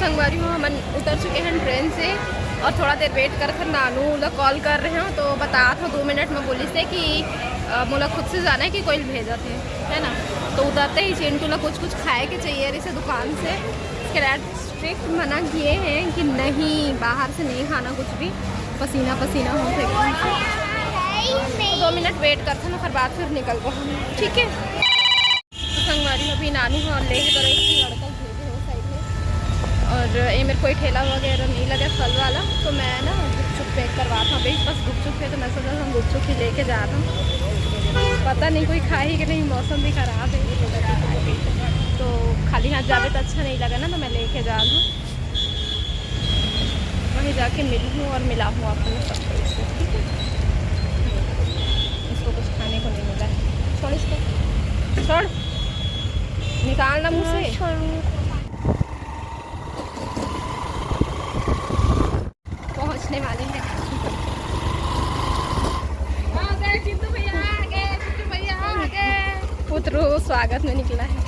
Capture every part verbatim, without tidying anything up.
संगवारी हो, हमन उतर चुके हैं ट्रेन से और थोड़ा देर वेट करत हन। नानू ला कॉल कर रहे हो तो बतात हो दो मिनट में बोलिस हे कि अ, मोला खुद से जाना है कि कोई भेजत हे, है ना। तो उतरते ही चिंटू ला कुछ कुछ खाए के चाहिए रहिसे दुकान से। उसके डैड स्ट्रिक्ट मना किए हैं कि नहीं, बाहर से नहीं खाना कुछ भी, पसीना पसीना हो फेंकना। तो दो मिनट वेट करथन, ओकर बाद फिर निकलबो हम, ठीक है। तो संगवारी हो, अभी नानी हो ले बर एक लड़का भेजे हो साइड में, और ये मेरे कोई ठेला वगैरह नहीं लगे फल वाला, तो मैं ना गुपचुप पैक करवात हूँ। अभी बस गुपचुप है तो मैं सोचा हम गुपचुप ही लेके जात हूँ। पता नहीं कोई खाही कि नहीं, मौसम भी खराब है, तो खाली हाथ जावे तो अच्छा नहीं लगा ना, तो मैं लेके जा लूँ। वहीं जाके मिलूँ और मिलाऊँ आपको सबको इससे, ठीक है। इसको कुछ खाने को नहीं मिला है, छोड़ इसको, छोड़, निकालना मुंह से। पहुंचने वाले हैं। आ गए चिंटू भैया, आ गए चिंटू भैया, आ गए। पुत्र स्वागत में निकला है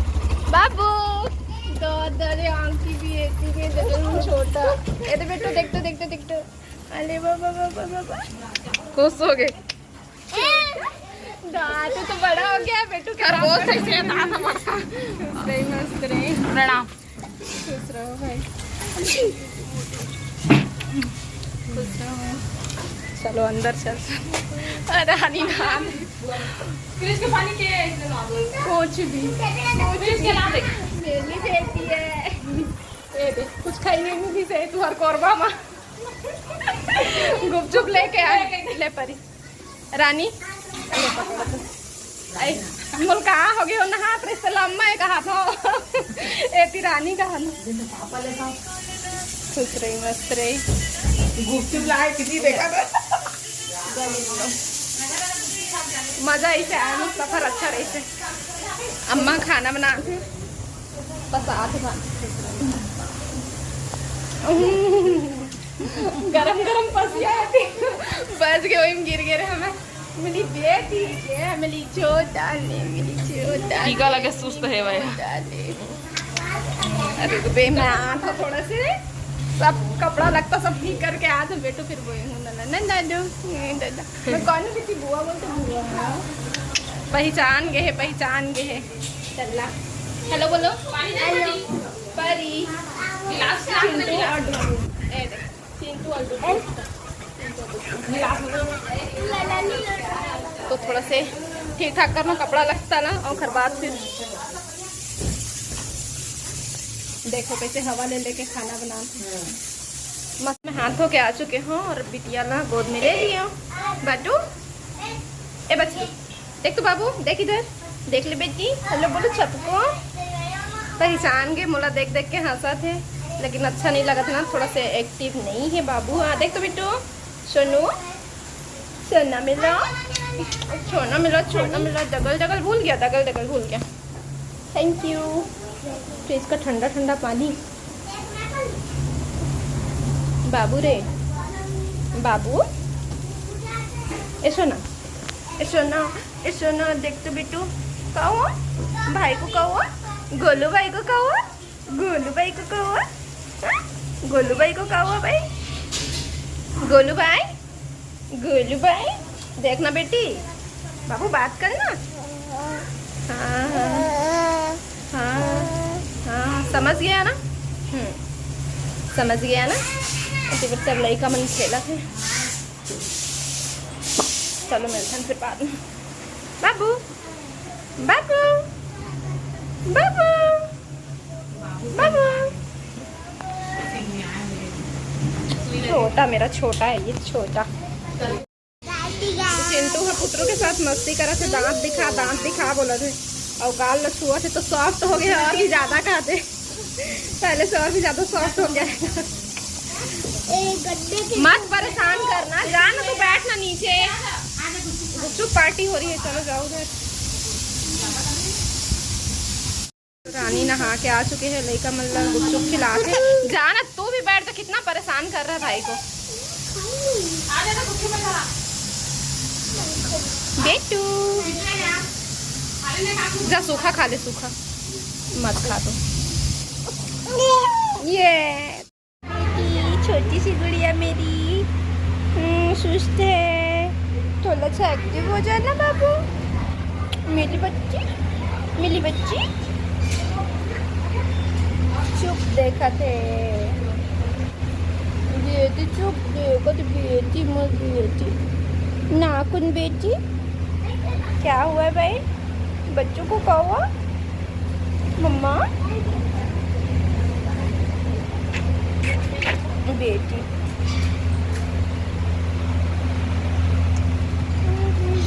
बाबू। दादा रे, आंखी भी एती के, देखो छोटा। ये तो बेटो, देख तो, देख तो, देख तो। अरे बाबा, बाबा, बाबा। खुश हो गए। दादू तो बड़ा हो गया, बेटू क्या कर बोल सकते हैं, दादा बड़ा। सही मस्त रहे। प्रणाम। खुश रहो भाई। खुश रहो। चलो अंदर चल। अरे रानी ना। फ्रिज के पानी के कुछ भी। फ्रिज के ना दे। मेरी बेटी है। ये दे, कुछ खाई नहीं मिली से तुम्हार कोरबा में। गुपचुप लेके आ ले परी। रानी, आई, मोल कहाँ हो गए हो ना हाथ रिश्ते लम्बा है कहा था। ए ती रानी कहा ना। खुश रही, मस्त रही। गुपचुप लाए कितनी देखा था। मजा ऐसे आया, सफर अच्छा रही से। अम्मा खाना बना के बस आते बा। गरम गरम पसिया आती। बस के वही में गिर गए रहे हमें। मिली बेटी के, मिली छोटा ने, मिली छोटा टीका ने, लगे सुस्त है भाई। छोटा ने। अरे तो बे, मैं आता थोड़ा से, सब कपड़ा लगता सब ठीक करके आ था बेटो, फिर वो हूँ ना, ना, ना, ना, ना, ना, ना। मैं कौन किसी बुआ बोलते बुआ। पहचान गए है, पहचान गए है। चलना। हेलो बोलो। हेलो। परी। चिंटू और डुगू। ए देख, चिंटू और डुगू। तो थोड़ा से ठीक ठाक करना कपड़ा लगता ना, और ओकर बाद फिर देखो कैसे हवा ले लेके खाना बनाते हैं। मस्त मैं हाथ धो के आ चुके हूँ और बिटिया ला गोद में ले लिया। बाटू, ए बच्ची, देख तो बाबू, देख इधर, देख ले बेटी, हेलो बोलो सबको। पहचान के मोला देख देख के हंसत हे, लेकिन अच्छा नहीं लगत ना, थोड़ा से एक्टिव नहीं है बाबू। हाँ देख तो बिट्टू, सोनू, सोना मिला, सोना मिला, सोना मिला, डगल डगल भूल गया, डगल डगल भूल गया। Thank you. फ्रिज का ठंडा ठंडा पानी। बाबू रे, बाबू, ए सोना, ए सोना, ए सोना, देख तो बिट्टू, का हुआ? भाई को का हुआ? गोलू भाई को का हुआ? गोलू भाई को का हुआ? हाँ? गोलू भाई को का हुआ भाई? गोलू भाई, गोलू भाई, देखना बेटी, बाबू बात करना। हाँ, हाँ, हाँ, हाँ, समझ गया ना? हम्म, समझ गया ना? अभी बच्चा लइका मन खेला है। चलो मिलते हैं फिर बाद में। बाबू, बाबू, बाबू, बाबू। छोटा, मेरा छोटा है ये, छोटा। चिंटू ह पुतरू के साथ मस्ती करत हे, दांत दिखा, दांत दिखा बोलत हे, और गाल ल छुअत हे तो सॉफ्ट हो गया और भी ज्यादा खाते, पहले से और भी ज्यादा सॉफ्ट हो गया है। मत परेशान करना, जा ना तू, बैठ ना नीचे। गुपचुप पार्टी हो रही है, चलो जाओ उधर। रानी नहा के आ चुके हैं, लइका मन ला गुपचुप खिलात हे। जा ना तू भी बैठ जा, कितना परेशान कर रहा है भाई को। बेटू जा सूखा खा ले, सूखा मत खा तू। ये ऐसी गुड़िया मेरी, हम्म, सुस्त है। थोड़ा सा एक्टिव हो जाए ना बाबू। मेरी बच्ची, मेरी बच्ची। चुप देखा थे। बेटी चुप देखा थे, बेटी मत बेटी। नाखून बेटी। क्या हुआ है भाई? बच्चों को क्या हुआ? मम्मा। बेटी।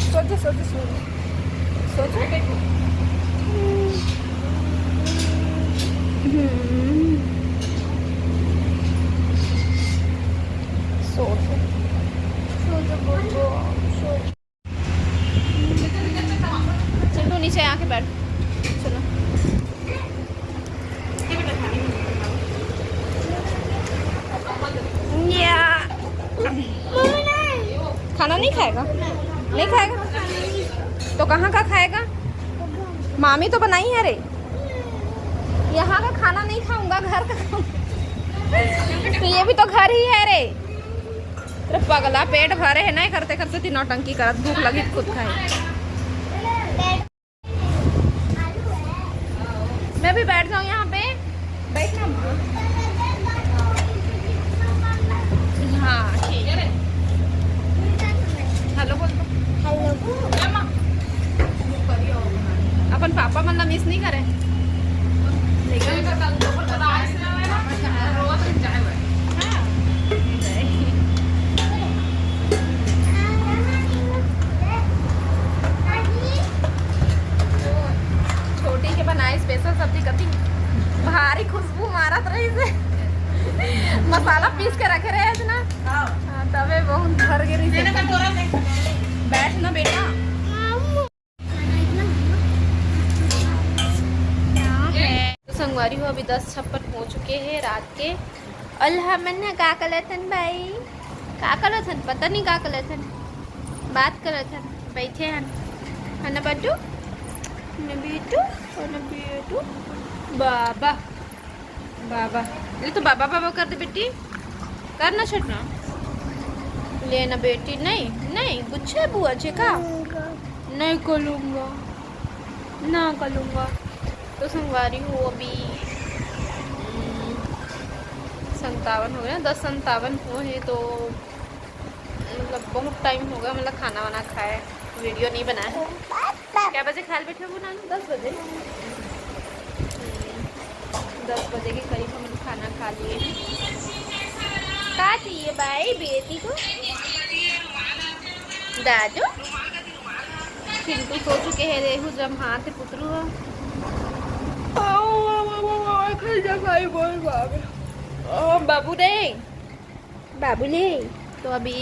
सोचो, सोचो, सोचो। सोचो। हम्म। सोचो। सोचो, सोचो। चलो, नीचे आके बैठ। चलो। या। खाना नहीं खाएगा? नहीं खाएगा? तो कहाँ का खाएगा? मामी तो बनाई है रे। यहाँ का खाना नहीं खाऊंगा, घर का खाऊंगा। तो ये भी तो घर ही है रे। तेरा पगला पेट भरे है ना, करते करते तीनों टंकी करत, भूख लगी खुद खाए। मैं भी बैठ जाऊँ यहाँ पे। बैठना माँ। हाँ, ठीक है। हेलो बोल दो। हेलो। अपन पापा मन ला मिस नहीं करे? छोटी के बनाए स्पेशल सब्जी, कति भारी खुशबू मारत रही से। मसाला पीस के रखे रहे आज ना। हाँ। हाँ, तबे बहुत भर के रही से। बैठ ना बेटा। क्या है? तो संगवारी हो, अभी दस छप्पन हो चुके हैं रात के। अल्लाह मन का कलथन भाई, का कलथन, पता नहीं का कलथन, बात कलथन, बैठे हैं। है ना बट्टू? ना बेटू, है ना बेटू? बाबा, बाबा, ये तो बाबा, बाबा कर दे बेटी, कर ना छोटना। ले ना बेटी, नहीं, नहीं, गुच्छे बुआ जी का। नहीं करूँगा, ना करूँगा। तो संगवारी हो, अभी, हम्म, संतावन हो गया, दस संतावन हो है, तो मतलब बहुत टाइम हो गया, मतलब खाना वाना खाए, वीडियो नहीं बनाया है। क्या बजे खाए बैठे हो नानू? दस बजे। हम्म, दस बजे के करीब हम लोग खाना खा लिए हैं। का चाहिए भाई बेटी को? दादू, चिंटू सो चुके हैं, रेहू जब हाथ पुतरू हो। ओ, बाबू रे, बाबू रे। तो अभी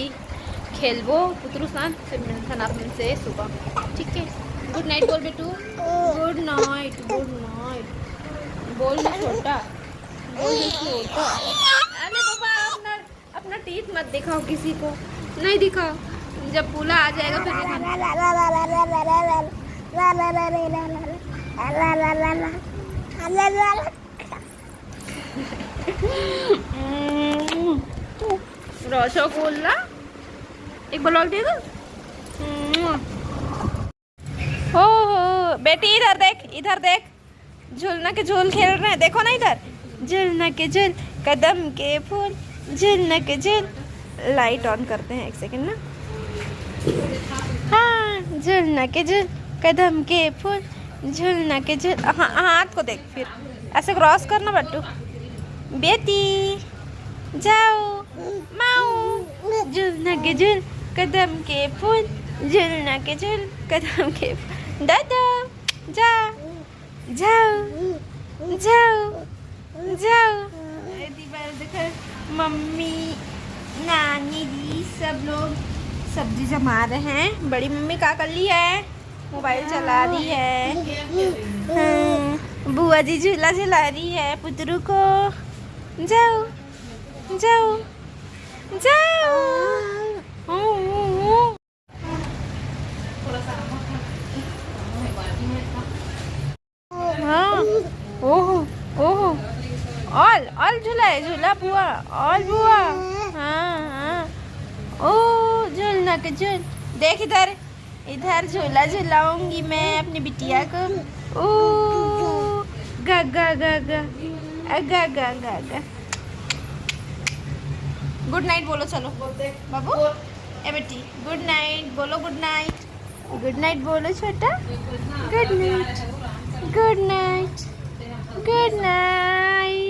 खेलबो पुतरू साथ, फिर मिलथन आप मन से सुबह, ठीक है? गुड नाइट बोल बेटू, गुड नाइट, गुड नाइट बोल ना छोटा, बोल ना छोटा। अरे बाबा, अपना, अपना टीथ मत दिखाओ किसी को, नहीं दिखाओ, जब पूला आ जाएगा फिर दिखाना। रसगुल्ला, एक बार और दे दो। हो, हो, बेटी इधर देख, इधर देख, झूलना के झूल खेल रहे हैं, देखो ना इधर, झूलना के झूल, कदम के फूल, झूलना के झूल। लाइट ऑन करते हैं एक सेकंड ना। हाँ, झूलना के झूल, कदम के फूल, झूलना के झूल। हाँ, हाथ को देख, फिर ऐसे क्रॉस करना बट्टू। बेटी, जाओ, माऊ, झूलना के झूल, कदम के फूल, झूलना के झूल, कदम के फूल। दादा, जा, जाओ, जाओ, जाओ। ए, दीवार देखो, मम्मी, नानी जी, सब लोग सब्जी जमा रहे हैं। बड़ी मम्मी का कर ली है? मोबाइल चला रही है। हाँ, बुआ जी झूला झुला रही है पुतरू को। जाओ, जाओ, जाओ। हाँ, ओहो, ओहो, ऑल, ऑल झूला है, झूला बुआ, ऑल बुआ। हाँ, हाँ। ओ, झूलना के झूल। देख इधर, इधर झूला झुलाऊंगी मैं अपनी बिटिया को। ओ, गा, गा, गा, गा। आ, गा, गा, गा, गा। गुड नाइट बोलो, चलो। बाबू, ए बेटी, गुड नाइट बोलो, गुड नाइट। गुड नाइट बोलो छोटा। गुड नाइट, गुड नाइट, गुड नाइट।